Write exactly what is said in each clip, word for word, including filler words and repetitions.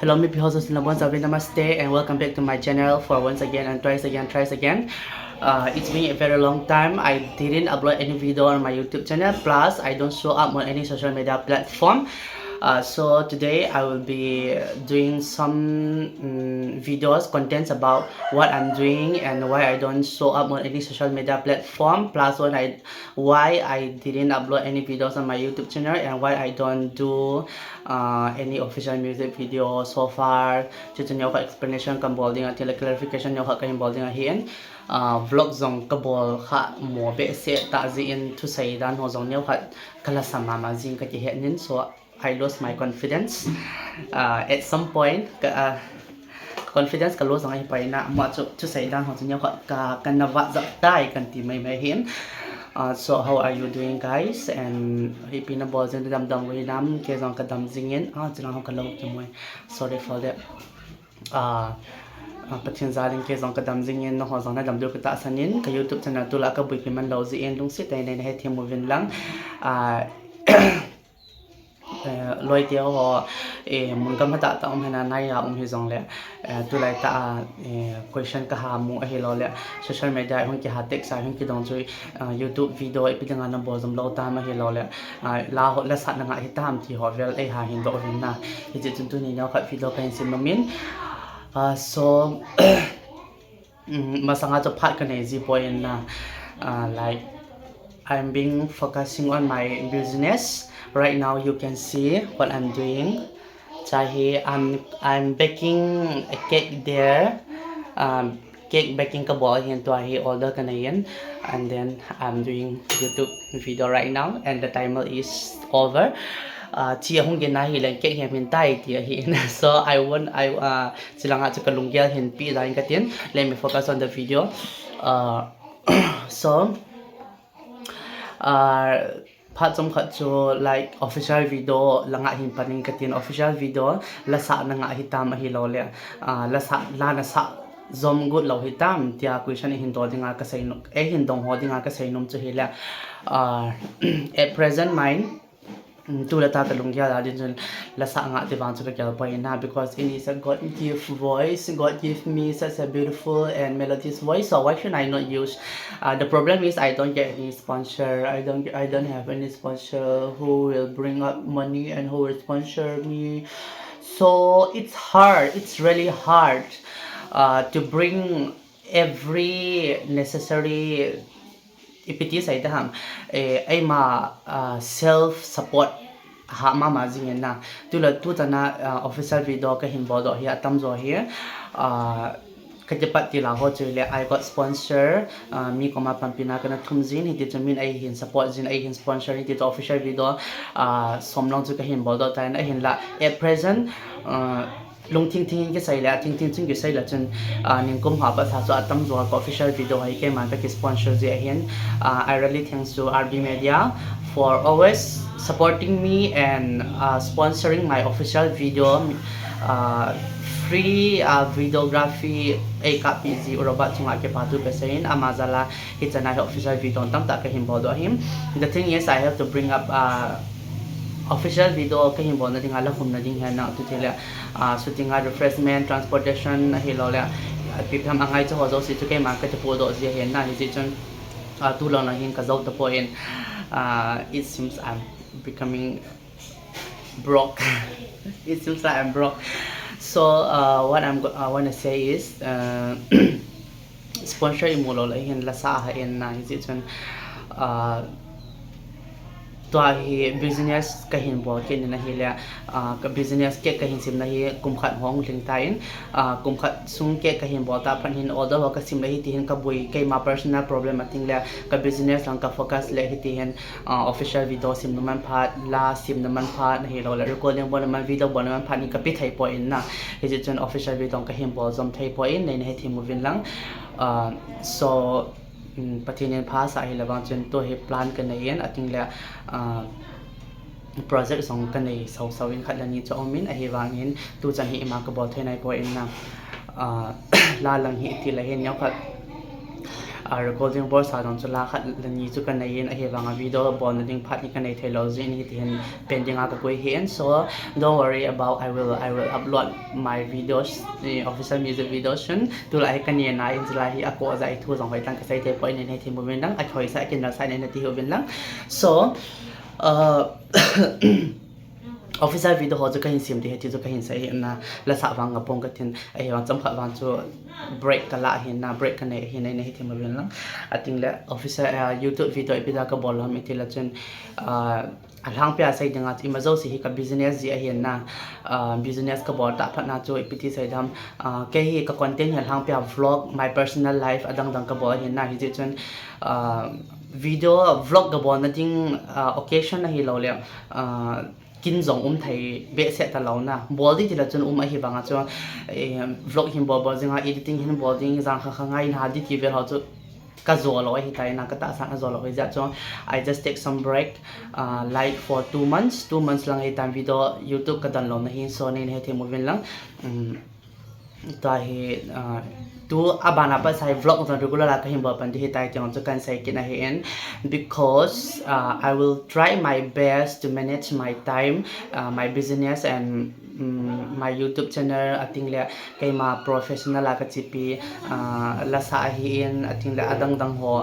Hello, mipi ho jouse nabonchauvin namaste and welcome back to my channel for once again and twice again, thrice again. Uh, it's been a very long time. I didn't upload any video on my YouTube channel. Plus, I don't show up on any social media platform. Uh, so today I will be doing some mm, videos, contents about what I'm doing and why I don't show up on any social media platform. Plus, when I why I didn't upload any videos on my YouTube channel and why I don't do uh, any official music video so far. Chuchu neokhat explanation kabol ding a, tile clarification neokhat kahin bol ding ahin. Uh, vlog jong kabol kha mo behseh tah jeh in thusei dan ho jong neokhat kalasa mama jing kakihet in, so I lost my confidence. Uh, at some point, ka, uh, confidence ka lose jong ahi pai na, mo chu thusei dan ho chu neokhat ka, kana vah jap tai kati mai mai hin. Uh, so how are you doing, guys? And ipi nabol jing, nadam dam u hinam? Kei jong kadam jing in. Ah, chulang ho kalo kimu e. Sorry for that. Ah, ah, Pathen jal in kei jong kadam jing in, nangho jong nadam diu katahsan in, ka YouTube channel tulai a kabuipi man lou jeh in, lungset tah in nahethem uvin lang. Ah, eh, loi te ho, eh, mun gam hatah tah um hina, nai a um hijongle, eh, tulai tah a, eh, question kaha mu ahilou le, social media a hung kiha text a hung kidong chu, ah, YouTube video ipi dinga nabol jom lou tam ahilou le, ah, la ho, la sah na ngah hitam ti ho vel eiha hin doh uvin na. Hijeh chun tuni neokhat video kahin sem nom in. Ah, so, mm, masanga chu phat kanei ji poi in na. Ah, like, I'm being focusing on my business. Right now, you can see what I'm doing. Chahi, I'm, I'm baking a cake there. Um, cake baking kabol ahin, tua hi order kanei in. And then I'm doing YouTube video right now, and the timer is over. Uh, chi ahung gin ahile cake hi amin tai ti ahin. So I won't, I, uh, chilanga chu kalunggel hin pi jeng katin. Let me focus on the video. Uh, so, uh, phat chomkhat chu, like, official video langa hin pan in katin, official video la sah na ngah hitam ahilou le, ah, la sah, la na sah jom got lou hitam tia question eihin dong ho dinga kasei nom, eihin dong ho dinga kasei nom chu hile, ah, at present mine, mm, tulai tah kalunggel a ding chun la sah ngah ti vang chu kagel poi in na, because it is a God gift voice. God give me such a beautiful and melodious voice, so why should I not use? Uh, the problem is I don't get any sponsor. I don't, I don't have any sponsor who will bring up money and who will sponsor me. So it's hard. It's really hard, uh, to bring every necessary, ipi ti sei ta ham, eh, eima, ah, self support ha mama jing in na. Tulai tuchan a, ah, official video kahin bol doh hi atam jo hi, ah, kakipat til a ho chu le I got sponsor, ah, mi koma panpina kana thum jin, hiti chun min eihin support jin, eihin sponsor, hiti chun official video, ah, som lang chu kahin bol doh tan ahin la. At present, ah, lungthim thim in kisei le, athim thim chun kisei le chun, ah, nikum ha pat sa chu atam jo a ka official video hi keiman kaki sponsor ji ahin. Ah, I really thanks to R B Media for always supporting me and, uh, sponsoring my official video. Uh, free, uh, videography eikappi ji u Robert chunga kipathu kasei in, ama jal a hichan a hi official video tamtah kahin bol doh ahi. The thing is, I have to bring up, uh, official video kahin bolna dinga la khumna ding hi na, tu ti le, ah, shooting a refreshment, transportation ahilou le, ah, ipi ham angai chu ho jouse chu keiman kati podoh ji ahi na, hijeh chun, ah, tulai lang hin kajou tapoi in, ah, it seems I'm becoming broke. It seems like I'm broke. So, uh, what I'm go-, I wanna say is, uh, sponsor imu lou le hin la sah ha in na, hijeh chun, ah, tua hi business kahin bol kit in ahile, ah, ka business cake kahin semna hi kum khat hung lhing tan, ah, kum khat sung cake kahin bol ta phat hin order ho kasim le hiti hin kaboi, keima personal problem a ting le ka business lang ka focus le hiti hin, ah, official video semna man phat, la semna man phat, ahilou le recording bolna man, video bolna man phat hi kapi thei poi in na. Hijeh chun official video kahin bol jom thei poi in, neina hethem uvin lang. Ah, so, um, Pathen in phasah hile vang chun tu hi plan kanei in, ating le, ah, project jong kanei sau sau in, khat le ni chu aum in, ahivang in tuchan hi ima kabol thei nai poi in na. Ah, la lang hi ti le hin neokhat, A recording bol sa jong chu la khat la ni chu kanei in, ahivanga video bolna ding phat hi kanei thei lou jeh in hiti hin pending a kakoi hi in. So don't worry about, I will, I will upload my videos, eh, official music video soon. Tulai hi kanei na in, tulai hi akoh jeh a ithu jong hoitah in kasei thei poi, nei nei thei uvin lang, akhoisa kinasa nei nei thei uvin lang. So, uh, official video ho chu kahin sem ding ahi ti chu kahin sei ahi na, la sa vang apong katin, ahivang chomkhat vang chu break kala ahi na, break kanei ahi na, nei nei thei uvin lang. Ating le official, uh, YouTube video ipi dia kabol ham iti le chun, uh, alhangpia sei dinga chu ima jouse hi ka business jeh ahi na, uh, business kabol tah phat na chu ipi ti sei ding ham, uh, kei hi ka content hi alhangpia vlog, my personal life adang dang kabol ahi na, hijeh chun, uh, video vlog kabolna ding, uh, occasion ahilou le, uh, kin jong um thei behseh talou na. Bol ding ti le chun um ahivanga chu, eh, vlog hin bol bol jinga, editing hin bol ding, jan kha kha ngai na ding ti vel ho chu kajo lou ahitai na, katahsan ajo lou ahi jeh chun, I just take some break, uh, like for two months, two months lang ahitan video YouTube kadan lou na hin, so nei nei thei uvin lang. Um, Tua hi, uh, tu abana pat sa hi vlog jong regular a kahin bol pan ding ahitai ti jong chu kahin sei kit ahi in, because, uh, I will try my best to manage my time, uh, my business and, um, my YouTube channel, ating le keima professional a kachepi, uh, la sa ahi in, ating le adang dang ho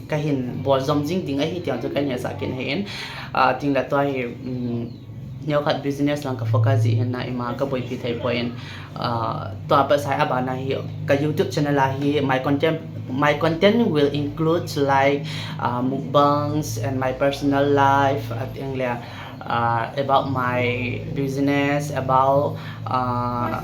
kahin bol jom jing ding ahi ti jong chu kahin hetsah kit ahi in, uh, ating le tua hi, um, neokhat business lang ka focus jeh hin na ima kaboipi thei poi in, uh, tua pat sa hi abana hi ka YouTube channel a hi my content, my content will include like, uh, mukbangs and my personal life, ating le, uh, about my business, about, uh,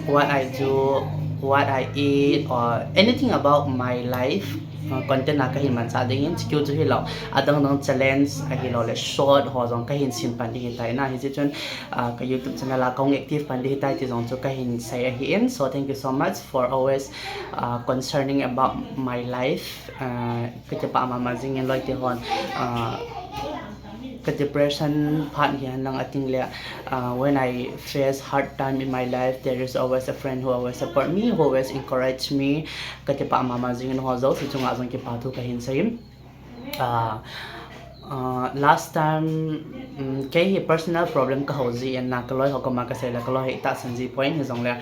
what I do, what I eat, or anything about my life. Uh, content a kahin manchah ding in, chikeu chu hilou, adang dang challenge ahilou le short ho jong kahin sem pan ding ahitai na, hijeh chun, uh, ka YouTube channel a kahung active pan ding ahitai ti jong chu kahin sei ahi in. So thank you so much for always, uh, concerning about my life. Uh, kakipah mama jing in loi te hon, uh, ka depression phat hi hen lang ating le, uh, when I face hard time in my life, there is always a friend who always support me, who always encourage me. Kakipah mama jing in ho jouse chunga jong kipa thu kahin sei in. Uh, uh, last time, um, kei hi personal problem kahou jeh in na, kaloi ho koma kasei le kaloi hi tahsan ji poi in, hijongle,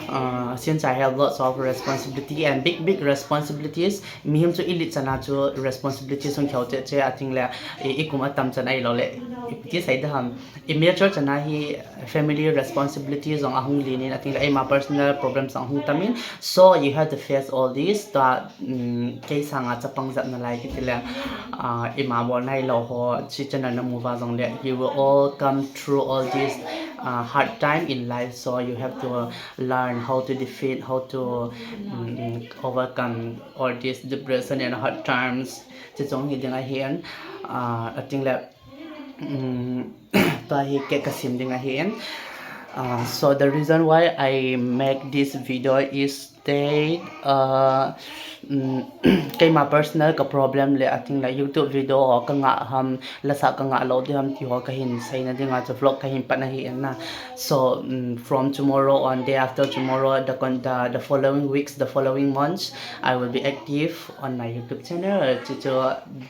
uh, since I have lots of responsibility and big, big responsibilities, mihem chu ilet chan a chu responsibility sung kheu che che ating le, i, ikum atam chan ahilou le, ipi ti sei ding ham, immature chan a hi family responsibility jong ahung len in, ating le eima personal problems jong ahung tam in. So you have to face all this. Tua, um, kei sanga chapang jat nalai kiti le, uh, ima bol nailou ho, chi channel namu uva jongle, you will all come through all this, uh, hard time in life. So you have to learn how to defeat, how to, um, overcome all this depression and hard times. Chi jong hi ding ahi in, uh, ating le, um, tua hi cake kasem ding ahi in. Uh, so the reason why I make this video is that, uh, um, keima personal ka problem le ating le YouTube video ho kangah ham, la sa kangah lou ding ham ti ho kahin seina dinga chu vlog kahin pan ahi in na. So, um, from tomorrow on, day after tomorrow, the con-, the, the following weeks, the following months, I will be active on my YouTube channel. Chu chu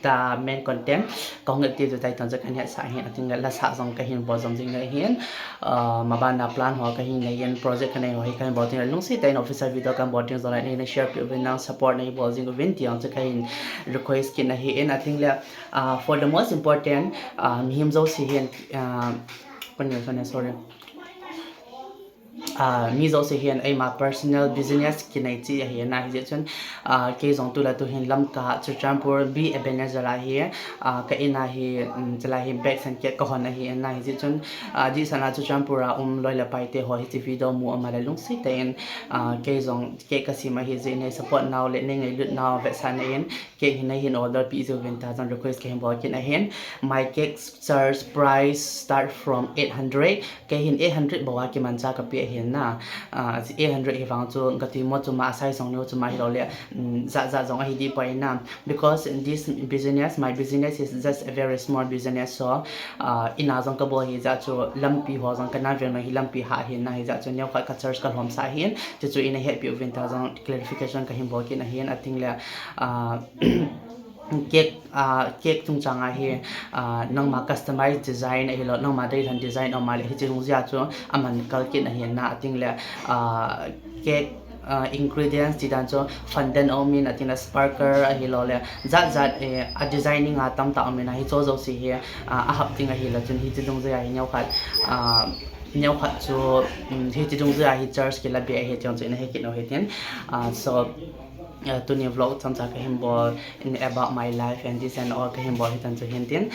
the main content. Kahung active chu tai tong chu kahin hetsah ahi in, ating le la sa jong kahin bol jom jing ahi in. Uh, maban a plan ho kahin nei in, project kanei ho hi kahin bol ding le lungset tah in official video kahin bol ding jongle nei nei share pi uvin lang, support nei bol jing uvin ti jong chu kahin request kit ahi in, ating le, uh, for the most important, uh, mihem jouse hin, uh, kone, kone, sorry. Uh, mi jouse hin eima personal business kinei chi ahi na, hijeh chun, uh, kei jong tu le tu hin Lamka, Churachandpur, B Ebenezer a hi, uh, ka in a hi, um, chulai hi bags and cake kahon ahi na, hijeh chun, uh, dihsan a Churachandpur a um loi le pai te ho hiche video mu um a le lungset tah in, uh, kei jong cake kasem ahi jeh in, nei support nau le nei ngailut nau vetsahna in, cake hi nei hin order pi jiuvin ti jong request kahin bol kit ahi in. My cake charge price start from eight hundred. Kei hin eight hundred bou a kimancha kape ahi. na. Ah, eight hundred hi vang chu gati mo chu ma size jong neo chu ma hilou le, um, jat jat jong ahi dih poi na. Because this business, my business is just a very small business, so, ah, ina jong kabol hi jat chu lampi ho jong kana veng na hi lampi ha hi na hi jat chu neokhat ka charge ka lhom sa hin, chu chu ina hetpi uvin ta jong clarification kahin bol kit na hin ating le, ah, cake, ah, cake chungchang a hi, ah, nangma customize design ahilou, nangma deilhen design um a le hiche jong jia chu aman kal kit na hin na ating le, ah, cake, ah, ingredients ti dan chu fondant um in ating le sparkle ahilou le jat jat, eh, a designing a tamtah um in a hicho jouse hi, ah, ahap ding ahile chun hiche jong jia hi neokhat, ah, neokhat chu, um, hiche jong jia hi charge kila be ahi ti jong chu ina he kit u hitin. Ah, so, uh, tuni vlog chomcha kahin bol in about my life and this and all kahin bol hitan chu hintin.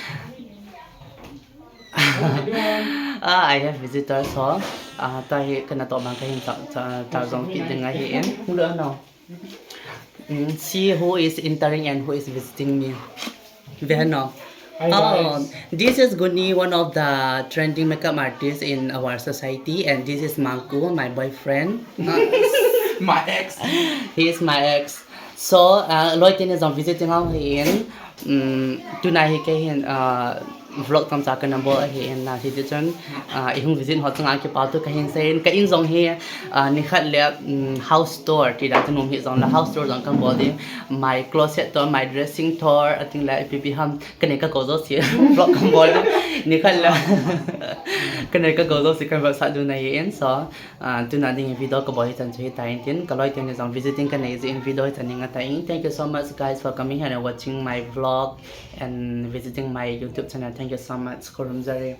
Ah, I have visitors ho. Ah, tahi kana to bang kahin ta, ta, ta jong kit ding ahi in. Hello, no. Mm, see who is entering and who is visiting me. Veno. Hi, oh, guys. This is Guni, one of the trending makeup artists in our society, and this is Mangku, my boyfriend. My ex. He is my ex. So, uh, loi teni jong visiting ho hi in, um, tuna hi kei hin, uh, vlog chomcha kana bol ahi in na, hiti chun, ah, ihung visit ho chunga kipathu kahin sei in, ka in jong hi, ah, nikhat le, um, house tour, ti dan chu nom hi jong le house tour jong kan bol ding, my closet tour, my dressing tour, ating le ipi ipi ham, kanei kakou jouse, vlog kan bol ding, nikhat le, kanei kakou jouse kan vlog sah ding ahi in, so, ah, tuna ding video kabol hitan chu hitan tin, ka loi teni jong visiting kanei jeh in video hitan nei ngata in, thank you so much guys for coming here and watching my vlog and visiting my YouTube channel. Thank you so much. Khulum jare.